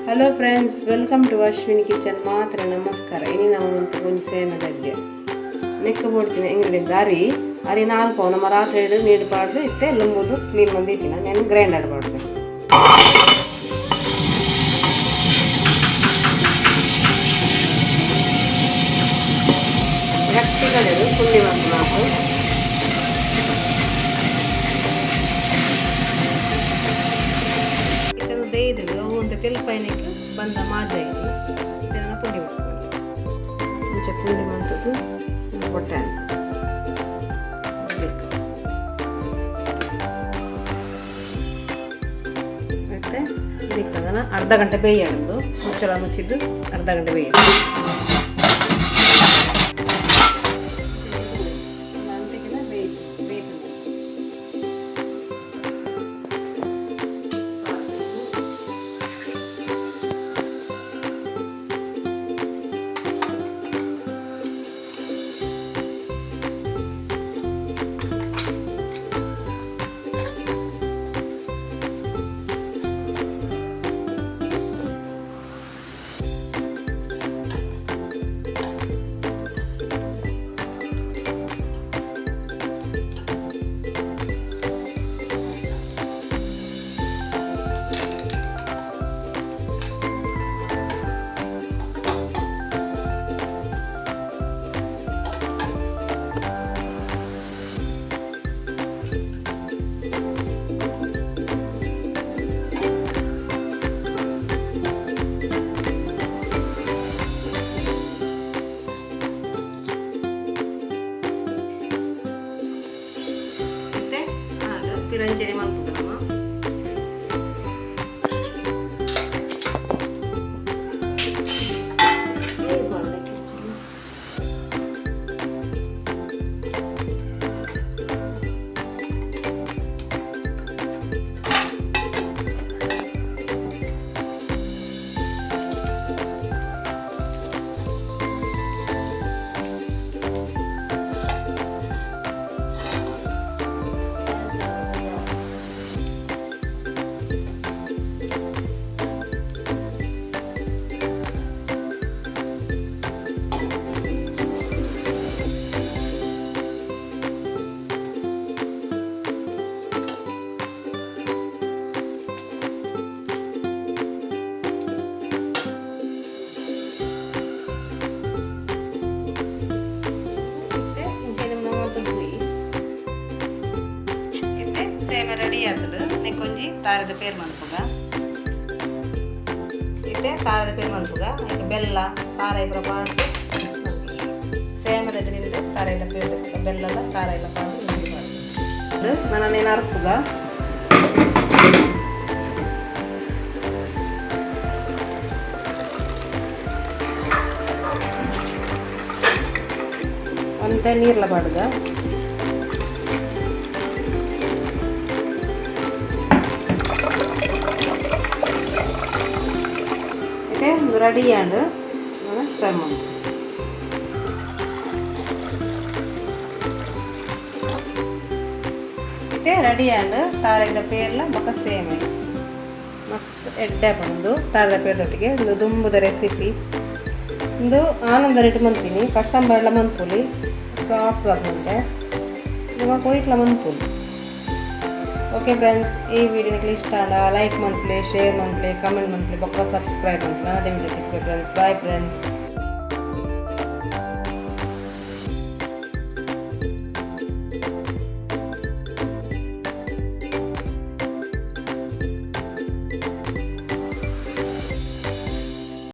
Hello friends, welcome to Ashwini kitchen. ಮಾತ್ರ ನಮಸ್ಕಾರ. ಇನಿ ನಾವು ಒಂಜಿ ಸೇಮದ ಅಡ್ಗೆ ನೆಕ್ಕ ಬೋಡ್ತೀನಿ ಇಂಗ್ರೀಡಿಯೆಂಟ್ಸ್. ಅರಿ ಅರಿ 4 ನಮ್ಮ ರಾತ್ರಿ ನೀರು ಪಾಡ್ದು ಇತ್ತೆ ಲುಂಬುದು ಕ್ಲೀನ್ ಬಂದಿದ್ದೀನಿ. ನಾನು ಗ್ರೈಂಡರ್ ಮಾಡ್ದೆ. ಗಟ್ಟಿಗಡೆದು ಪುಂಡಿ ಮಾಡ್ತು. ಇದನ್ನು ದೇಯ್ದು ಒಂದು ತೆಲ್ಪೈನಕ್ಕೆ ಬಂದ ಮಾಜ ಇದೆ. ಇದನ್ನು ಪುಂಡಿ ಮಾಡ್ಕೊಂಡು ಮುಂಚೆ ಪುಂಡಿ ಮಾಡ್ತದ್ದು ಹೊಟ್ಟೆ ಮತ್ತು ಇದಕ್ಕೆ ಅದನ್ನು ಅರ್ಧ ಗಂಟೆ ಬೇಯೋದು. ಮುಚ್ಚಳ ಮುಚ್ಚಿದ್ದು ಅರ್ಧ ಗಂಟೆ ಬೇಯೋದು. ಪಿರಂಚನೆ ಮಲ್ಪುಗ ನಮ್ಮ ಸೇಮೆ ರೆಡಿ ಆತದು. ನೆಕ್ಕೊಂಜಿ ತಾರದ ಪೇರ್ ಮನ್ಪುಗ. ಇತ್ತೆ ತಾರದ ಪೇರ್ ಮನ್ಪುಗ. ಬೆಲ್ಲ ಖಾರ ಇಬ್ಬರ ಪಾಡ್ದು ಸೇಮದ ತಿಂದು ತಾರ ಇಲ್ಲ ಪೇರ್ ಬೆಲ್ಲದ ಖಾರ ಇಲ್ಲ ಪಾಡ್ದು ಮಿಕ್ಸಿ ಪಾಡ್ದು ನಾನು ಅರ್ಪುಗ. ಒಂತೆ ನೀರ್ಲ ಪಾಡುಗ. ರೆಡಿ ಆಂಡ್ ಸರ್ವ್. ಇತ್ತೆ ರೆಡಿ ಆಂಡ್ ತಾರೆದ ಪೇರ್ಲ ಬೊಕ ಸೇಮೆ ಮಸ್ತ್ ಎಡ್ಡೆ ಬಂದು ತಾರದ ಪೇರ್ದೊಟ್ಟಿಗೆ. ಒಂದು ದುಂಬುದ ರೆಸಿಪಿ. ಒಂದು ಆನಂದ ರೇಟ್ ಮಂತೀನಿ ಕಟ್ಸಂಬಾರ್ಲ ಮನ್ಪುಲಿ, ಸಾಫ್ಟ್ ಆಗುಂತೆ ನಿಮ್ಮ ಕೊಯ್ಟ್ಲ ಮನ್ಪುಲಿ. ಓಕೆ ಫ್ರೆಂಡ್ಸ್, ಈ ವಿಡಿಯೋ ನಿಮಗೆ ಇಷ್ಟ ಆಂಡ ಲೈಕ್ ಮನ್ಪುಲೆ, ಶೇರ್ ಮನ್ಪುಲೆ, ಕಮೆಂಟ್ ಮನ್ಪುಲೆ, ಬೊಕ್ಕ ಸಬ್ಸ್ಕ್ರೈಬ್ ಮನ್ಪುಲೆ. ಅದೇ ವಿಡಿಯೋ ಸಿಕ್ಕುವೆ ಫ್ರೆಂಡ್ಸ್. Bye friends.